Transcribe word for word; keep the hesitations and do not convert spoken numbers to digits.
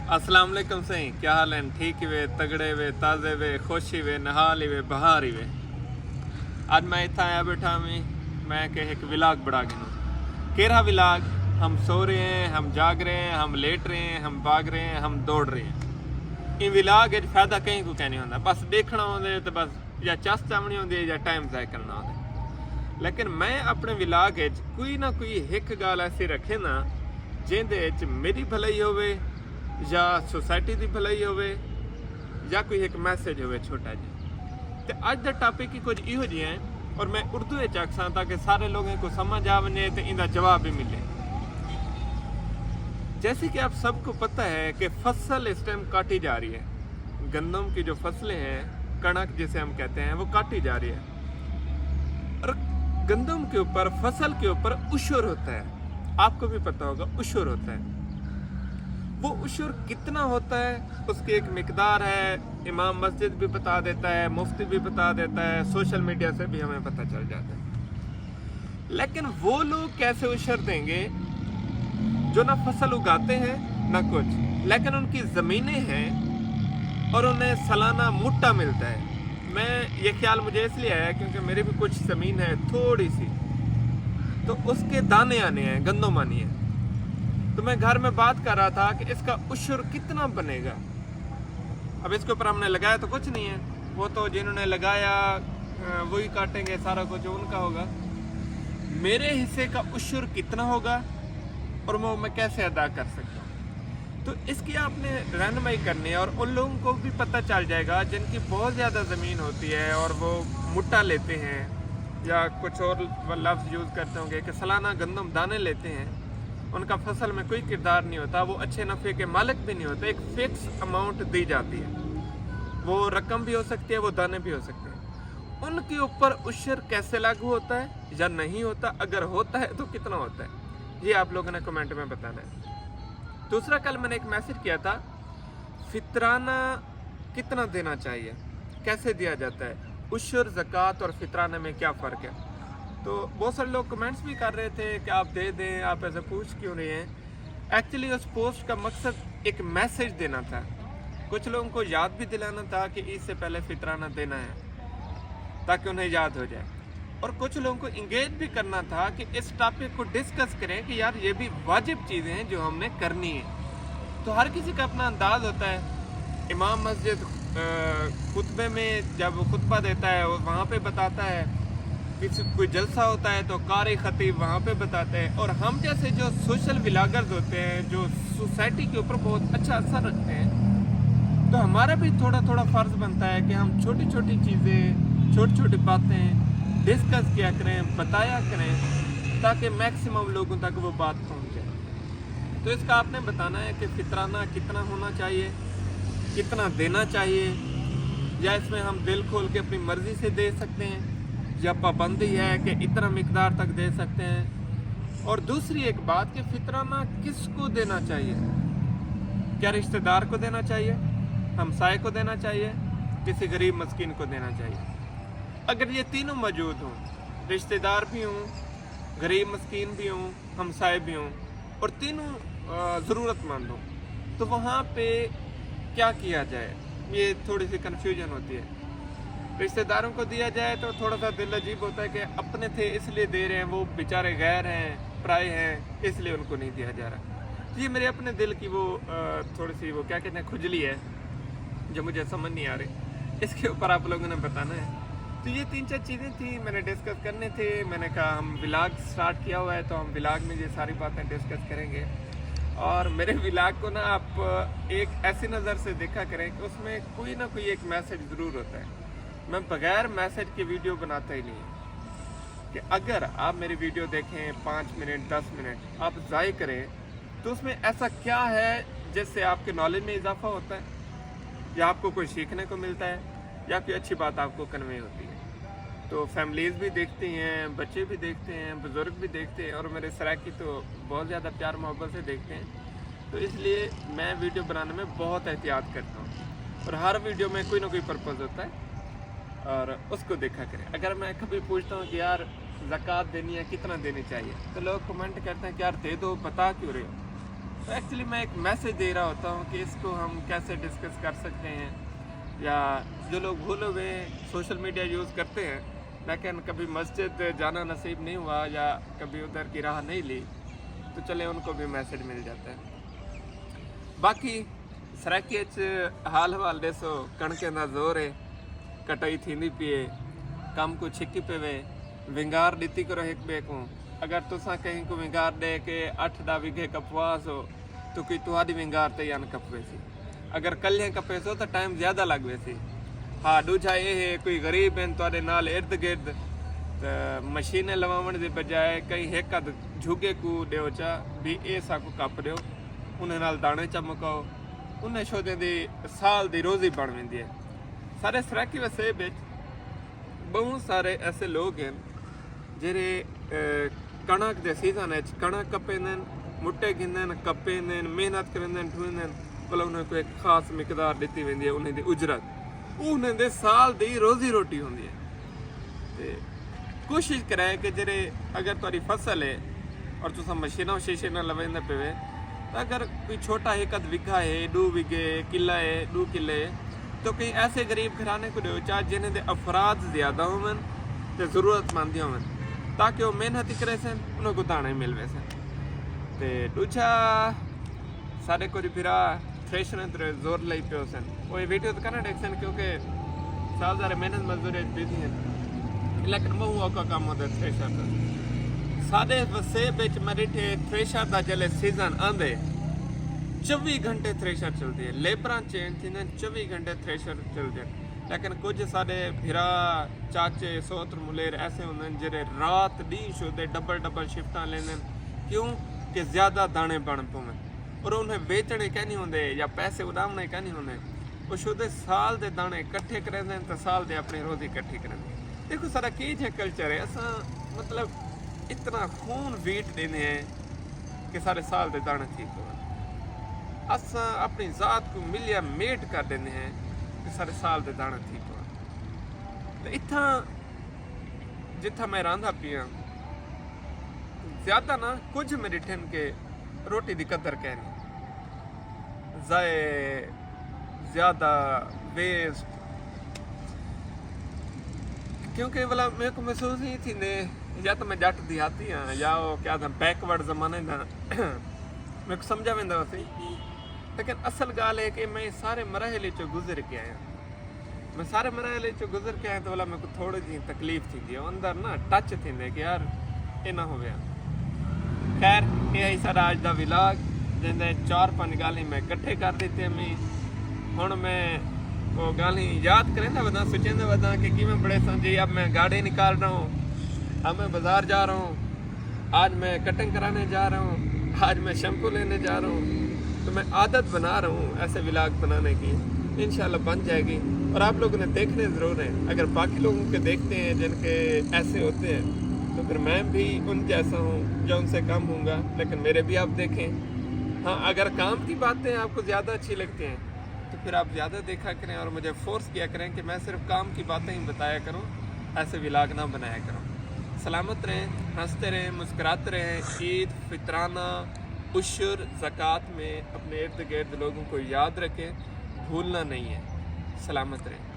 السلام علیکم سائیں، کیا حال ہیں؟ ٹھیک ہی وے، تگڑے وے، تازے وے، خوش ہی وے، نہال ہی وے، بہار ہی وے۔ اڄ میں اتھاں آیا ٻیٹھا ویں، میں کہ ہک ولاگ بݨا گھنوں۔ کیرھا ولاگ؟ ہم سو رہے ہیں، ہم جاگ رہے ہیں، ہم لیٹ رہے ہیں، ہم بھاگ رہے ہیں، ہم دوڑ رہے ہیں۔ ایں ولاگ اچ فائدہ کہیں کوں کائنی ہوندا، بس ݙیکھݨا ہوندے تے بس یا چس چاوݨی ہوندی ہے یا ٹائم ضائع کرݨا ہوندے۔ لیکن میں اپݨے ولاگ اچ کوئی نہ کوئی ہک ڳالھ ایسی رکھینداں جیندے اچ میݙی بھلائی ہووے یا سوسائٹی دی بھلائی ہووے یا کوئی ہک میسج ہووے چھوٹا جیہا۔ تے اڄ دا ٹاپک ہی کجھ ایہو جیہا ہے، اور میں اردو اچ آکھساں تاکہ سارے لوگاں کوں سمجھ آ ونڄے تے ایندا جواب وی ملے۔ جیسے کہ آپ سب کو پتہ ہے کہ فصل اس ٹائم کاٹی جا رہی ہے، گندم کی جو فصلیں ہیں، کݨک جسے ہم کہتے ہیں، وہ کاٹی جا رہی ہے۔ اور گندم کے اوپر، فصل کے اوپر عشر ہوتا ہے، آپ کو بھی پتہ ہوگا عشر ہوتا ہے۔ وہ عشر کتنا ہوتا ہے، اس کی ایک مقدار ہے، امام مسجد بھی بتا دیتا ہے، مفتی بھی بتا دیتا ہے، سوشل میڈیا سے بھی ہمیں پتہ چل جاتا ہے۔ لیکن وہ لوگ کیسے عشر دیں گے جو نہ فصل اگاتے ہیں نہ کچھ، لیکن ان کی زمینیں ہیں اور انہیں سالانہ مٹا ملتا ہے؟ میں یہ خیال مجھے اس لیے آیا کیونکہ میری بھی کچھ زمین ہے تھوڑی سی، تو اس کے دانے آنے ہیں، گندم آنی ہے۔ تو میں گھر میں بات کر رہا تھا کہ اس کا عشر کتنا بنے گا۔ اب اس کے اوپر ہم نے لگایا تو کچھ نہیں ہے، وہ تو جنہوں نے لگایا، آ، وہی کاٹیں گے، سارا کچھ ان کا ہوگا۔ میرے حصے کا عشر کتنا ہوگا اور وہ میں کیسے ادا کر سکتا ہوں؟ تو اس کی آپ نے رہنمائی کرنی ہے اور ان لوگوں کو بھی پتہ چل جائے گا جن کی بہت زیادہ زمین ہوتی ہے اور وہ مٹا لیتے ہیں یا کچھ اور لفظ یوز کرتے ہوں گے کہ سالانہ گندم دانے لیتے ہیں، ان کا فصل میں کوئی کردار نہیں ہوتا، وہ اچھے نفعے کے مالک بھی نہیں ہوتے، ایک فکس اماؤنٹ دی جاتی ہے، وہ رقم بھی ہو سکتی ہے، وہ دانے بھی ہو سکتے ہیں۔ ان کے اوپر عشر کیسے لاگو ہوتا ہے یا نہیں ہوتا، اگر ہوتا ہے تو کتنا ہوتا ہے، یہ آپ لوگوں نے کمنٹ میں بتانا ہے۔ دوسرا، کل میں نے ایک میسج کیا تھا، فطرانہ کتنا دینا چاہیے، کیسے دیا جاتا ہے، عشر، زکوٰۃ اور فطرانہ میں کیا فرق ہے؟ تو بہت سارے لوگ کمنٹس بھی کر رہے تھے کہ آپ دے دیں، آپ ایسے پوچھ کیوں رہے ہیں۔ ایکچولی اس پوسٹ کا مقصد ایک میسج دینا تھا، کچھ لوگوں کو یاد بھی دلانا تھا کہ عید سے پہلے فطرانہ دینا ہے تاکہ انہیں یاد ہو جائے، اور کچھ لوگوں کو انگیج بھی کرنا تھا کہ اس ٹاپک کو ڈسکس کریں کہ یار یہ بھی واجب چیزیں ہیں جو ہم نے کرنی ہے۔ تو ہر کسی کا اپنا انداز ہوتا ہے۔ امام مسجد، آ، خطبے میں جب خطبہ دیتا ہے وہاں پہ بتاتا ہے، کسی کوئی جلسہ ہوتا ہے تو قاری خطیب وہاں پہ بتاتے ہیں، اور ہم جیسے جو سوشل ولاگرز ہوتے ہیں جو سوسائٹی کے اوپر بہت اچھا اثر رکھتے ہیں، تو ہمارا بھی تھوڑا تھوڑا فرض بنتا ہے کہ ہم چھوٹی چھوٹی چیزیں، چھوٹی چھوٹی باتیں ڈسکس کیا کریں، بتایا کریں، تاکہ میکسیمم لوگوں تک وہ بات پہنچ جائے۔ تو اس کا آپ نے بتانا ہے کہ فطرانہ کتنا ہونا چاہیے، کتنا دینا چاہیے، یا اس میں ہم دل کھول کے اپنی مرضی سے دے سکتے ہیں، یا پابندی ہے کہ اتنا مقدار تک دے سکتے ہیں۔ اور دوسری ایک بات کہ فطرانہ کس کو دینا چاہیے، کیا رشتہ دار کو دینا چاہیے، ہمسائے کو دینا چاہیے، کسی غریب مسکین کو دینا چاہیے؟ اگر یہ تینوں موجود ہوں، رشتہ دار بھی ہوں، غریب مسکین بھی ہوں، ہمسائے بھی ہوں اور تینوں، آ، ضرورت مند ہوں، تو وہاں پہ کیا کیا جائے، یہ تھوڑی سی کنفیوژن ہوتی ہے۔ رشتہ داروں کو دیا جائے تو تھوڑا سا دل عجیب ہوتا ہے کہ اپنے تھے اس لیے دے رہے ہیں، وہ بیچارے غیر ہیں، پرائے ہیں، اس لیے ان کو نہیں دیا جا رہا۔ تو یہ میرے اپنے دل کی وہ، آ، تھوڑی سی وہ کیا کہتے ہیں، کھجلی ہے جو مجھے سمجھ نہیں آ رہی، اس کے اوپر آپ لوگوں نے بتانا ہے۔ تو یہ تین چار چیزیں تھیں، میں نے ڈسکس کرنے تھے، میں نے کہا ہم ولاگ سٹارٹ کیا ہوا ہے تو ہم ولاگ میں یہ ساری باتیں ڈسکس کریں گے۔ اور میرے ولاگ کو نا آپ ایک ایسی نظر سے دیکھا کریں کہ اس میں کوئی نہ کوئی ایک میسج ضرور ہوتا ہے۔ میں بغیر میسج کے ویڈیو بناتا ہی نہیں، کہ اگر آپ میری ویڈیو دیکھیں پانچ منٹ، دس منٹ آپ ضائع کریں، تو اس میں ایسا کیا ہے جس سے آپ کے نالج میں اضافہ ہوتا ہے، یا آپ کو کوئی سیکھنے کو ملتا ہے، یا کوئی اچھی بات آپ کو کنوے ہوتی ہے؟ تو فیملیز بھی دیکھتی ہیں، بچے بھی دیکھتے ہیں، بزرگ بھی دیکھتے ہیں، اور میرے سرائیکی تو بہت زیادہ پیار محبت سے دیکھتے ہیں۔ تو اس لیے میں ویڈیو بنانے میں بہت احتیاط کرتا ہوں، اور ہر ویڈیو میں کوئی نہ کوئی پرپز ہوتا ہے، اور اس کو دیکھا کریں۔ اگر میں کبھی پوچھتا ہوں کہ یار زکوٰۃ دینی ہے، کتنا دینی چاہیے، تو لوگ کمنٹ کرتے ہیں کہ یار دے دو، بتا کیوں رہے ہو؟ ایکچولی میں ایک میسج دے رہا ہوتا ہوں کہ اس کو ہم کیسے ڈسکس کر سکتے ہیں، یا جو لوگ بھولے ہوئے سوشل میڈیا یوز کرتے ہیں لیکن کبھی مسجد جانا نصیب نہیں ہوا یا کبھی ادھر کی راہ نہیں لی، تو چلے ان کو بھی میسج مل جاتا ہے۔ باقی سرائیکی اچ حال حوال ݙیسو، کݨکیں دا زور ہے، کٹائی تھیندی پئی ہے، کم کوں چھکی پوے، ونگار ݙتی کرو ہک ٻئے کوں۔ اگر تساں کہیں کوں ونگار ݙے کے اٹھ ݙاہ ویگھے کپواسو، تو کوئی تہاݙی ونگار تے یان کپویسی۔ اگر کلھے کپیسو تاں ٹائم زیادہ لڳ ویسی۔ ہا، ݙوجھا اے ہے، کوئی غریب ہن تہاݙے نال ارد گرد، تاں مشینیں لواوݨ دی بجائے کہیں ہک ادھ جھڳے کوں ݙیو چا، بھی اے ساکوں کپ ݙیو، انہیں نال داݨے چا مکاؤ، انہیں شودیں دی سال دی روزی بݨ ویندی ہے۔ سارے سرائیکی وسیب وچ ٻہوں سارے ایسے لوگ ہن جیڑھے، اے، کݨک دے سیزن وچ کݨک کپیندن، مٹے گھندن، کپیندن، محنت کریندن، ڈھویندن، بھلا انہیں کوں ہک خاص مقدار ݙتی ویندی ہے، انہیں دی اجرت، او انہیں دے سال دی روزی روٹی ہوندی ہے۔ تے کوشش کرے کہ جیڑھے، اگر تہاݙی فصل ہے اور تساں مشیناں شیشیناں لویندے پئے وے، تاں اگر کوئی چھوٹا ہک ادھ وگھا ہے، ݙو وگھے، قلعہ ہے، ݙو قلعے ہے، تو کہیں ایسے غریب گھرانے کوں ݙیو چا جنہیں دے افراد زیادہ ہوون تے ضرورت مند ہوون، تاکہ او محنت ہی کریسن، انہاں کوں داݨے مل ویسن۔ تے ݙوجھا ساݙے کجھ بھرا تھریشریں تے زور لئی پئے ہوسن۔ او اے ویڈیو تاں کنا ݙیکھسن کیونکہ سال سارے محنت مزدوری اچ بزی ہن۔ لیکن ٻہوں اوکھا کم ہوندا ہے تھریشر دا۔ ساݙے وسیب اچ میں ݙٹھے تھریشر دا جلے سیزن آندے، چووی گھنٹے تھریشر چلدی ہے۔ لیبراں چینج تھیندن، چووی گھنٹے تھریشر چلدے۔ لیکن کجھ ساݙے بھرا، چاچے، سوتر، ملیر ایسے ہوندن جیڑھے رات ݙینہہ شودے ڈبل ڈبل شفٹاں لیندن۔ کیوں؟ کہ زیادہ داݨے بݨ پوون۔ اور انہیں ویچݨے کائنی ہوندے یا پیسے اݙاوݨے کائنی ہوندے۔ او شودے سال دے داݨے کٹھے کریندن تے سال دے اپݨی روزی کٹھی کریندن۔ ݙیکھو ساݙا کیجھا کلچر ہے، اساں مطلب اتنا خون ویٹ ݙیندے ہیں کہ ساݙے سال دے داݨے تھی پون۔ اساں اپݨی ذات کوں ملیا میٹ کر ݙیندے ہیں کہ ساݙے سال دے داݨے تھی پون۔ تے اتھاں جتھاں میں رہندا پیاں، زیادہ نہ کجھ میں ݙٹھن کہ روٹی دی قدر کائنی، ضائع، زیادہ، ویسٹ۔ کیونکہ ولا میرے کو محسوس نہیں تھیندے، یا تو میں جٹ دیہاتی ہاں یا وہ کیا تھا بیکورڈ زمانے دا۔ میرے کو سمجھا ویندا ہوسی۔ لیکن اصل ڳالھ ہے کہ میں سارے مراحل چوں گزر کے آیا۔ میں سارے مراحل چوں گزر کے آیا تو ولا میرے کو تھوڑی جی تکلیف تھیندی ہے، اندر نا ٹچ تھیندے کہ یار اے نہ ہویا۔ خیر، اے ہی ساݙا اڄ دا ولاگ، جیندے چار پنج ڳالھیں میں اکٹھے کر ݙتے میں۔ ہݨ میں او ڳالھیں یاد کریندا وداں، سوچیندا وداں کہ کیویں بݨیسن۔ جی اب میں گاڑی نکال رہا ہوں، اب میں بازار جا رہا ہوں، آج میں کٹنگ کرانے جا رہا ہوں، آج میں شیمپو لینے جا رہا ہوں۔ تو میں عادت بنا رہا ہوں ایسے ولاگ بنانے کی، انشاءاللہ بن جائے گی۔ اور آپ لوگوں نے دیکھنے ضرور ہیں، اگر باقی لوگوں کے دیکھتے ہیں جن کے ایسے ہوتے ہیں، تو پھر میں بھی ان جیسا ہوں یا ان سے کم ہوں گا، لیکن میرے بھی آپ دیکھیں۔ ہاں، اگر کام کی باتیں آپ کو زیادہ اچھی لگتی ہیں تو پھر آپ زیادہ دیکھا کریں اور مجھے فورس کیا کریں کہ میں صرف کام کی باتیں ہی بتایا کروں، ایسے ولاگ نہ بنایا کروں۔ سلامت رہیں، ہنستے رہیں، مسکراتے رہیں۔ عید، فطرانہ، عشر، زکوٰۃ میں اپنے ارد گرد لوگوں کو یاد رکھیں، بھولنا نہیں ہے۔ سلامت رہیں۔